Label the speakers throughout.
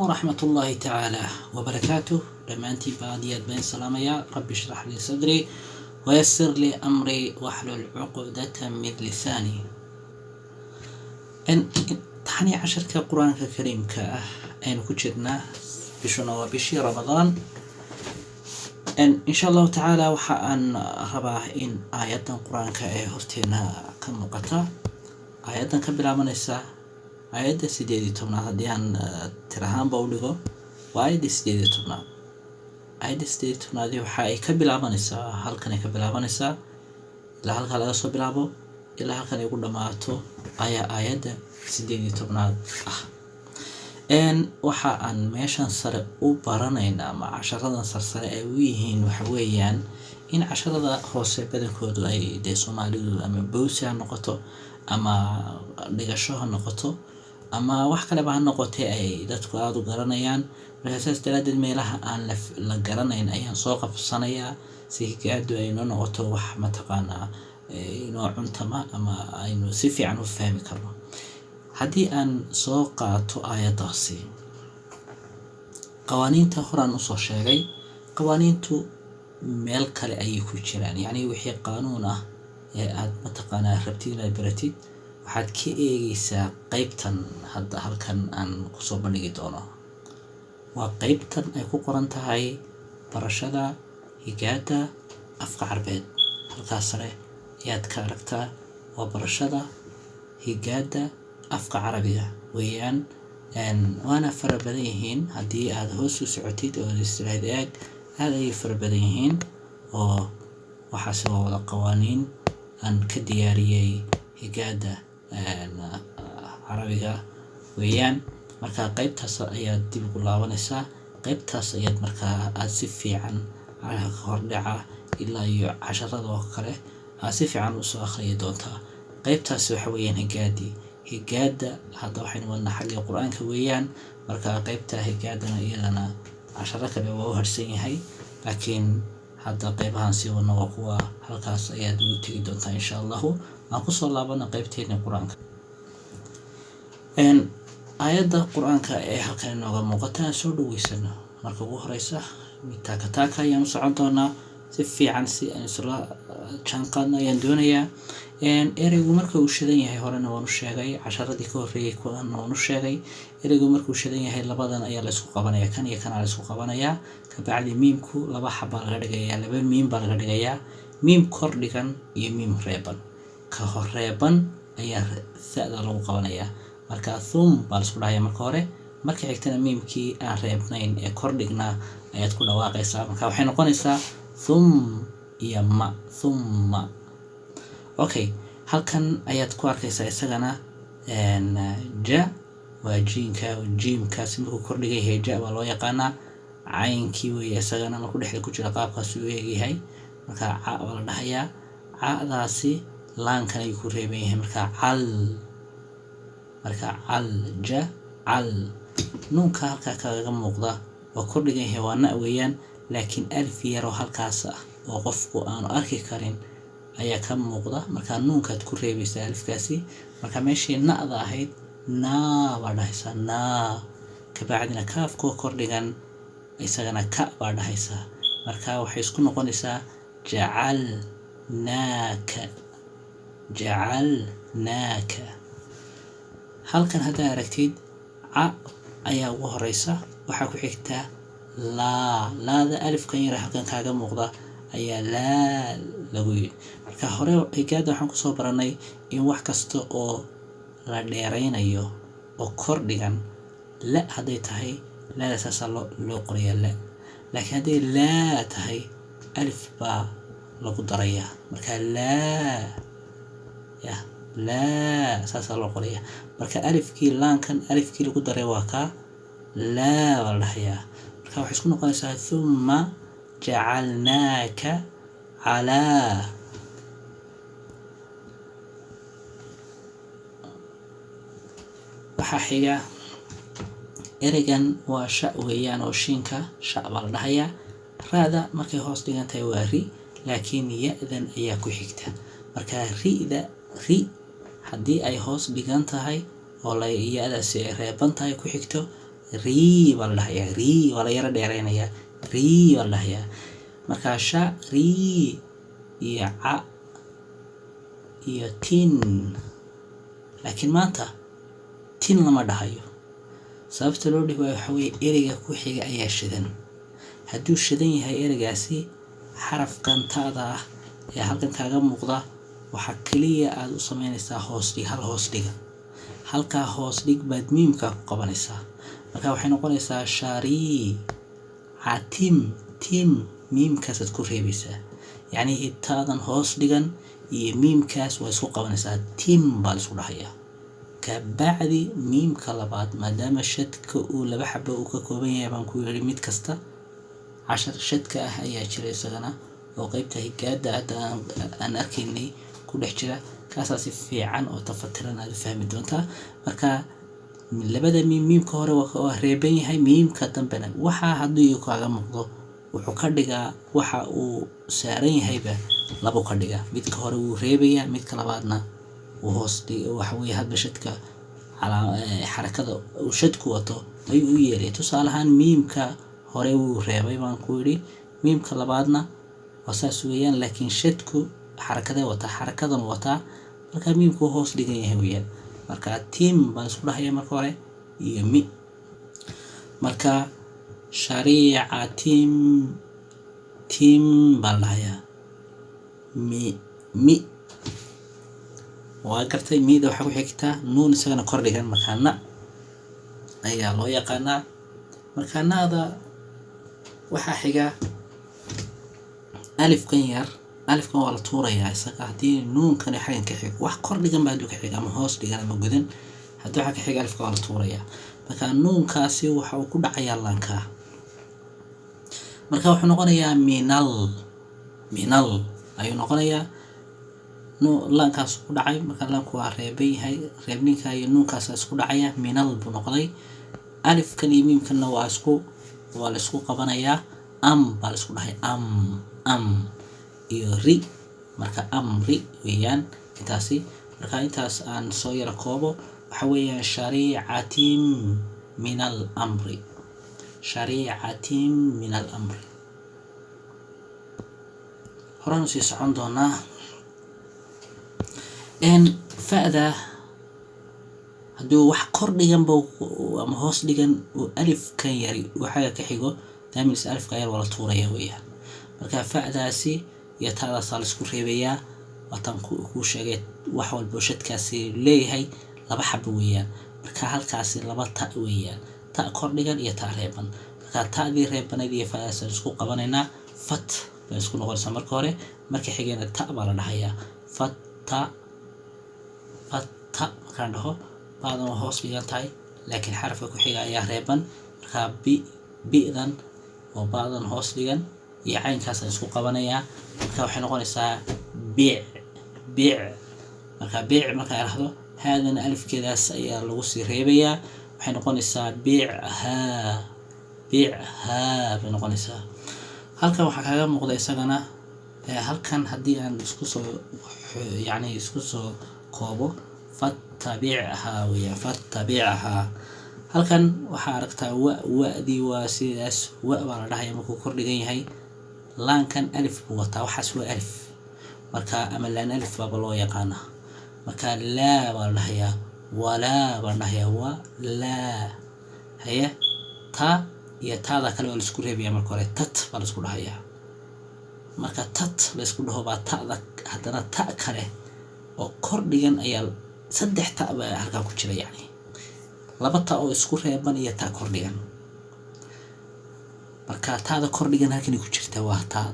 Speaker 1: Waraxmat ullaahi tacaala wabarakaatuh. Dhammaantiin ba aad iyo aad baan salaamayaa. Rabbi ishrax lii sadrii wayasir lii amrii waxlul cuqdata min lisaani. Taxanii casharka Qur-aanka Kariimka ah aynu ku jirnaa, bishuna waa bishii Ramadaan. Insha Allahu tacaala waxa aan rabaa in aayaddan Qur-aanka ee horteena ka muuqata, aayaddan ka bilaabanaysa aayadda 18aad, haddii aan tir ahaanba u dhigo, waa aayadda 18aad. Aayadda 18aadi waxa ay ka bilaabanaysaa halkan ay ka bilaabanaysaa, ilaa halkaa laga soo bilaabo ilaa halkan ay ugu dhammaato ayaa aayadda 18aad ah. Waxa aan meeshan sare u baranaynaa ama casharadan sarsare ay u yihiin waxa weeyaan in casharada hoose badankoodu ay dee Soomaalidu ama bowsi ha noqoto ama dhigasho ha noqoto ama wax kaleba ha noqotee ay dadku aada u garanayaan. Marka saas daraaddeed meelaha aan la garanayn ayaan soo qabsanayaa si higaadu ay noo noqoto wax mataqaanaa inoo cuntama ama aynu si fiican u fahmi karno. Haddii aan soo qaato aayaddaasi, qawaaniinta horaan usoo sheegay, qawaaniintu meel kale ayay ku jiraan. Yacni wixii qaanuun ah ee aad mataqaanaa rabtid inaad baratid, waxaad ka eegeysaa qeybtan hadda halkan aan kusoo bandhigi doono. Waa qeybtan ay ku qoran tahay barashada higaada afka Carbeed. Halkaas sare ayaad ka aragtaa, waa barashada higaada afka Carabiga weeyaan. Waana fara badan yihiin. Haddii aad hoos u socotid oo istiraahid eeg, aada ayay fara badan yihiin, oo waxaase waa wada qawaaniin aan ka diyaariyey higaada Carabiga weeyaan. Marka qeybtaas ayaad dib ugu laabanaysaa, qeybtaas ayaad markaa aada si fiican hordhaca ilaa iyo casharada oo kale aad si fiican usoo akhriyi doontaa. Qeybtaasi waxa weeyaan higaadii. Higaada hadda waxaynu wadnaa xaggii Qur-aanka weeyaan. Marka qeybta higaadana iyadana casharo kale waa u harsan yahay, laakiin hadda qeybahan sii wadno waa kuwa halkaas ayaad ugu tegi doontaa insha Allahu. Aan kusoo laabana qeybteeni Qur-aanka. Aayadda Qur-aanka ee halkan inooga muuqata aan soo dhaweysano. Marka ugu horeysa mid taaka taaka ayaan u socon doonaa, si fiican si aan isla jaan qaadno ayaan doonayaa. Ereygu marka uu shidan yahay, horena waan u sheegay, casharadii ka horreeyay kuwan waan u sheegay, ereygu markuu shidan yahay labadan ayaa la isku qabanaya, kan iyo kanaa la isku qabanayaa. Kabacdi miimku laba xabaa laga dhigayaa, laba miim baa laga dhigayaa, miim kor dhigan iyo miim reeban. Ka hor reeban ayaa tha'da lagu qabanayaa. Marka thum baa la isku dhahaya marka hore, marka xigtana miimkii aan reebnayn ee kor dhignaa ayaad ku dhawaaqaysaa. Marka waxay noqonaysaa thum iyo ma, thumma. Okay, halkan ayaad ku arkaysaa isagana ja waa jiinka, jiimkaasi markuu kor dhigan yahay ja baa loo yaqaanaa. Caynkii weeye isagana markuu dhexda ku jiro qaabkaas uu eegyahay. Marka ca baa la dhahayaa, cadaasi laankan ayuu ku reeban yahay. Marka cal, marka cal, ja cal. Nuunka halkaa kaga muuqda waa kor dhigan yahay, waa na weeyaan, laakiin alif yaroo halkaas ah oo qofku aanu arki karin ayaa ka muuqda. Marka nuunkaad ku reebaysaa alifkaasi. Marka meeshii na'da ahayd naa baa dhahaysaa, naa. Kabacdina kaafkoo kor dhigan isagana ka baa dhahaysaa. Marka waxay isku noqonaysaa jacalnaaka, jacalnaaka. Halkan haddaa aragtid ca ayaa ugu horeysa, waxaa ku xigta laa. Laada alifkan yara halkan kaaga muuqda ayaa laa lagu yidhi. Marka hore higaada waxaan kusoo baranay in wax kasta oo la dheeraynayo oo kor dhigan, la hadday tahay laada saasaa loo qorayaa la, laakiin hadday laa tahay alif baa lagu darayaa. Marka laa ya laa saasaa loo qorayaa. Marka alifkii laankan alifkii lagu daray waa kaa laa baa la dhahayaa. Marka waxay isku noqonaysaa thumma jacalnaaka calaa. Waxaa xiga ereygan waa sha weeyaan, oo shiinka sha baa la dhahayaa. Raada markay hoos dhigan tahay waa ri, laakiin ya-dan ayaa ku xigta. Marka ri'da, ri haddii ay hoos dhigan tahay oo la ya-daasi ay reeban tahay ku xigto, Rii baa la dhahayaa, rii waa la yaro dheereynayaa, rii baa la dhahayaa. Marka sha, rii iyo ca iyo tin. Laakiin maanta tin lama dhahayo. Sababta loo dhihi waayo waxaa weeye ereyga ku xiga ayaa shidan. Hadduu shidan yahay ereygaasi, xarafkan ta'da ah ee halkan kaaga muuqda, waxaa kaliya aad u sameynaysaa hoos dhig, hal hoos dhiga. Halkaa hoos dhig baad miimkaa ku qabanaysaa. Marka waxay noqonaysaa sharii catim tim, miimkaasaad ku reebaysaa. Yacni taadan hoos dhigan iyo miimkaas waa isku qabanaysaa, tim baa la isku dhahayaa. Kabacdi miimka labaad, maadaama shadka uu laba xabo uu ka kooban yahay baan ku yidhi, mid kasta cashar shadka ah ayaa jira isagana oo qeybta higaada hadda aan arkaynay ku dhex jira. Kaasaa si fiican oo tafatiran aad u fahmi doontaa. Marka labada miim, miimka hore waa reeban yahay, miimka dambena waxa haddii uu kaaga muuqdo wuxuu ka dhigaa waxa uu saaran yahayba labo ka dhigaa. Midka hore wuu reebayaa, midka labaadna wuu hoos dhig. Waxa weeye hadba shadka xarakada uu shadku wato ayuu u yeelaya. Tusaale ahaan, miimka hore wuu reebay baan ku yidhi, miimka labaadna waa saas weeyaan, laakiin shadku xarakadee wataa, xarakadan wataa, marka miimku hoos dhigan yahay weeyaan. Marka tim baan isku dhahaya marka hore iyo mi. Marka shariicatim tim baan dhahayaa. Mi mi waa gartay. Mida waxaa ku xigtaa nuun, isagana kor dhigan, markaa na ayaa loo yaqaanaa. Marka naada waxaa xiga alifkan yar. Alifkan waa la tuurayaa isaga haddii nuunkani xaggan ka xigo. Wax kor dhigan ba hadduu ka xigo, ama hoos dhigan ama godan, haddii waxaa ka xiga alifka waa la tuurayaa. Marka nuunkaasi waxa uu ku dhacayaa laankaa. Marka wuxuu noqonayaa minal, minal ayuu noqonayaa. Laankaas ku dhacay. Marka laanku waa reeban yahay, reebninka iyo nuunkaas isku dhacaya, minal buu noqday. Alifkan iyo miimkanna waa la isku qabanayaa, am baa la isku dhahay, am am iyo ri. Marka amri weeyaan intaasi. Marka intaas aan soo yaro koobo, waxa weeyaan shariicatin min al amri, shariicatin min al amri. Horaan usii socon doonaa. Fa'da hadduu wax kor dhiganba ama hoos dhigan uu alifkan yari uu xagga ka xigo, daamiis alifka yar waa la tuuraya weeyaan. Marka fa'daasi iyo ta'daasaa la isku reebayaa. Waataan kuu sheegay, wax walbo shadkaasi leeyahay laba xabo weeyaan. Marka halkaasi laba ta weeyaan, ta kor dhigan iyo ta reeban. Marka ta'dii reebanayd iyo fa'daasaan isku qabanaynaa, fat bay isku noqonaysaa marka hore. Marka xigayna ta baa la dhahayaa, fatta, fatta. Markaan dhaho, ba'dan waa hoos dhigan tahay, laakiin xarafka ku xiga ayaa reeban. Markaa bi, bi'dan oo ba'dan hoos dhigan iyo caynkaasaan isku qabanayaa. Marka waxay noqonaysaa biic, biic. Marka biic markaa idhahdo, haadana alifkeedaas ayaa lagu sii reebayaa. Waxay noqonaysaa biic haa, biic haa bay noqonaysaa. Halkan waxaa kaaga muuqda isagana halkan haddii aan isku soo, yacni isku soo koobo, fattabichaa weeyaan, fattabichaa. Halkan waxaa aragtaa wa, wa'dii waa sidaas, wa baa la dhahaya markuu kor dhigan yahay. Laankan alif buu wataa, waxaas waa alif. Marka ama laan alif baaba loo yaqaanaa. Marka laa baa la dhahayaa, walaa baa la dhahayaa, wa laa. Haye, ta iyo taada kale waa laisku reebayaa. Marka hore tat baa laisku dhahayaa. Marka tat laisku dhaho baa ta'da haddana ta kale oo kor dhigan ayaa, saddex ta baa halkaa ku jira, yacni laba ta oo isku reeban iyo ta kor dhigan. Marka taada kor dhigan halkani ku jirta waa taa.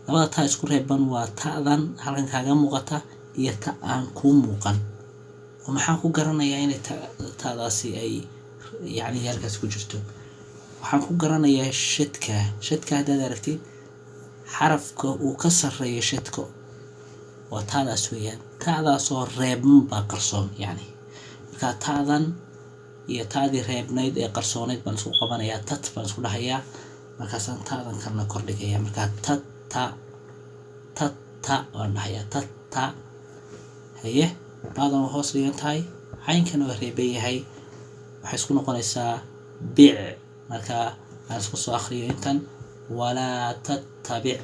Speaker 1: Labada taa isku reeban waa ta'dan halkan kaaga muuqata iyo ta aan kuu muuqan. Oo maxaan ku garanayaa inay taadaasi ay yacni halkaas ku jirto? Waxaan ku garanayaa shadka. Shadka haddaad aragtid, xarafka uu ka sarreeyo shadka waa taadaas weeyaan. Taadaasoo reeban baa qarsoon yacni. Marka taadan iyo taadii reebnayd ee qarsoonayd baan isku qabanayaa, tat baan isku dhahayaa. Markaasaan taadan kalena kordhigaya. Markaa tat ta, tat ta baan dhahayaa, tat ta. Haye, baadan waa hoos dhigan tahay, caynkana waa reeban yahay. Waxay isku noqonaysaa Bic. Marka aan isku soo akhriyo intan, walaa tattabic,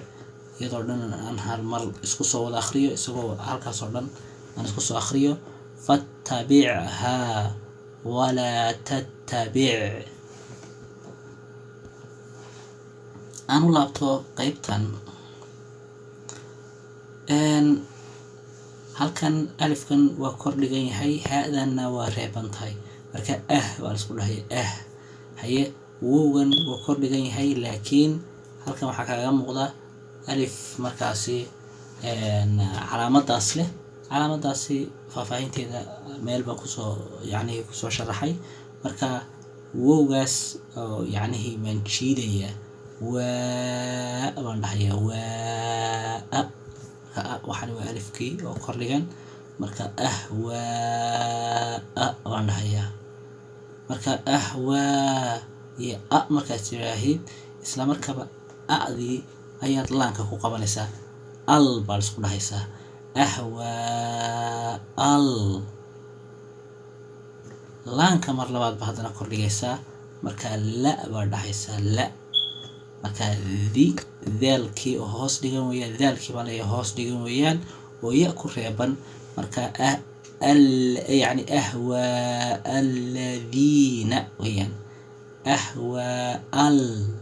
Speaker 1: iyadoo dhan aan hal mar isku soo wada akhriyo, isagoo halkaas oo dhan aan isku soo akhriyo: fattabichaa walaa tattabic. Aan u laabto qeybtan. Halkan alifkan waa kor dhigan yahay, ha-danna waa reeban tahay. Marka ah waa la isku dhahaya, ah. Haye, wowgan waa kor dhigan yahay, laakiin halkan waxaa kaaga muuqda alif markaasi calaamadaas leh. Calaamadaasi faahfaahinteeda meel baan kusoo, yacni, kusoo sharaxay. Marka wowgaas oo yacnihii baan jiidayaa, waa baan dhahayaa, waa a. Marka a waxani waa alifkii oo kor dhigan. Marka ah waa a baan dhahayaa. Marka ah waa iyo a markaad tiraahid, isla markaba a'dii ayaad laanka ku qabanaysaa, al baa la isku dhahaysaa, ahwaa al. Laanka mar labaad ba haddana kor dhigaysaa. Marka la baa dhahaysaa, la. Marka di daalkii oo hoos dhigan weeyaan, daalkii baa leeyahay hoos dhigan weeyaan oo ya ku reeban. Marka ah al, yacni ahwaa aladiina weeyaan, ahwaa al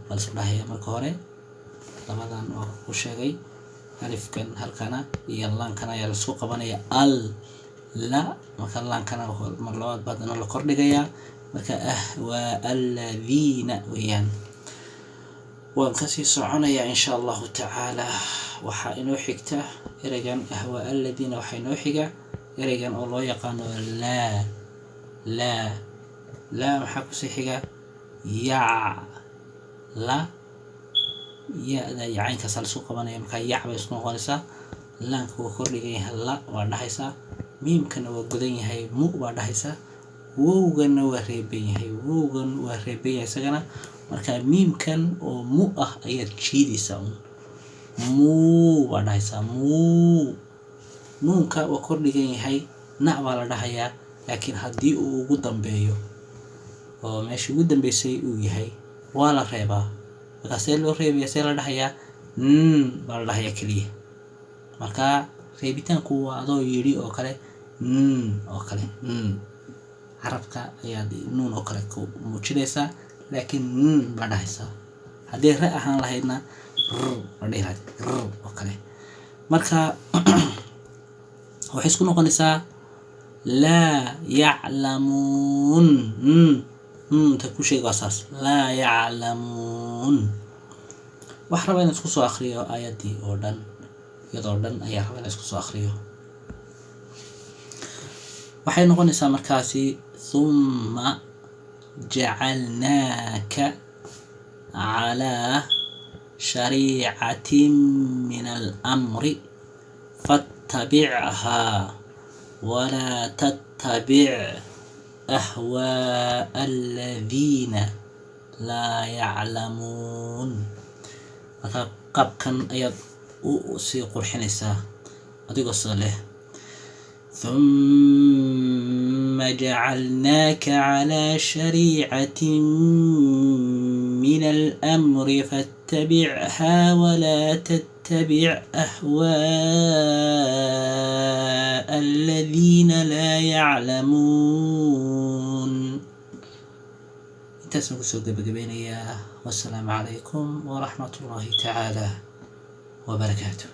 Speaker 1: baa la isku dhahaya. Marka hore labadan oo ku sheegay, alifkan halkana iyo laankana ayaa laisku qabanaya, al la. Marka laankana mar labaad baa haddana la kordhigayaa. Marka ahwaa aladiina weeyaan. Waan kasii soconayaa insha Allahu tacaala. Waxaa inoo xigta ereygan ahwaa aladiina, waxaa inoo xiga ereygan oo loo yaqaano laa, laa, laa. Maxaa kusii xiga? Yac la, ya-da iyo caynkaasa laisku qabanaya. Markaa yac bay isku noqonaysaa. Laanka waa kordhigan yahay, la waa dhahaysaa. Miimkana waa godan yahay, mu baa dhahaysaa. Wowgana waa reeban yahay, wowgan waa reeban yahay isagana. Marka miimkan oo mu ah ayaad jiidaysaa un, muu baa dhahaysaa, muu. Nuunka waa kor dhigan yahay, na baa la dhahayaa. Laakiin haddii uu ugu dambeeyo oo meeshii ugu dambeysay uu yahay, waa la reebaa. Markaa see loo reebaya? See la dhahayaa? N baa la dhahayaa keliya. Marka reebitaanku waa adoo yidhi oo kale n oo kale n, carabka ayaad nuun oo kale ku muujinaysaa, laakiin n baa dhahaysaa. Haddii re ahaan lahaydna r baa dhihi lahayd, r oo kale. Marka waxay isku noqonaysaa laa yaclamuun. N ta ku sheeg waa saas, laa yaclamuun. Waxaa rabaa inaan isku soo akhriyo aayaddii oo dhan, iyadoo dhan ayaa rabaa inaan isku soo akhriyo. Waxay noqonaysaa markaasi: thumma jacalnaaka calaa shariicatin min alamri fattabichaa walaa tattabic ahwaa'a aladiina laa yaclamuun. Marka qaabkan ayaad u sii qurxinaysaa adigoo sida leh: ثم جعلناك على شريعة من الأمر فاتبعها ولا تتبع أهواء الذين لا يعلمون. Intaasaan kusoo gabagabeynayaa. Wassalaamu calaykum waraxmat ullaahi tacaala wabarakaatu.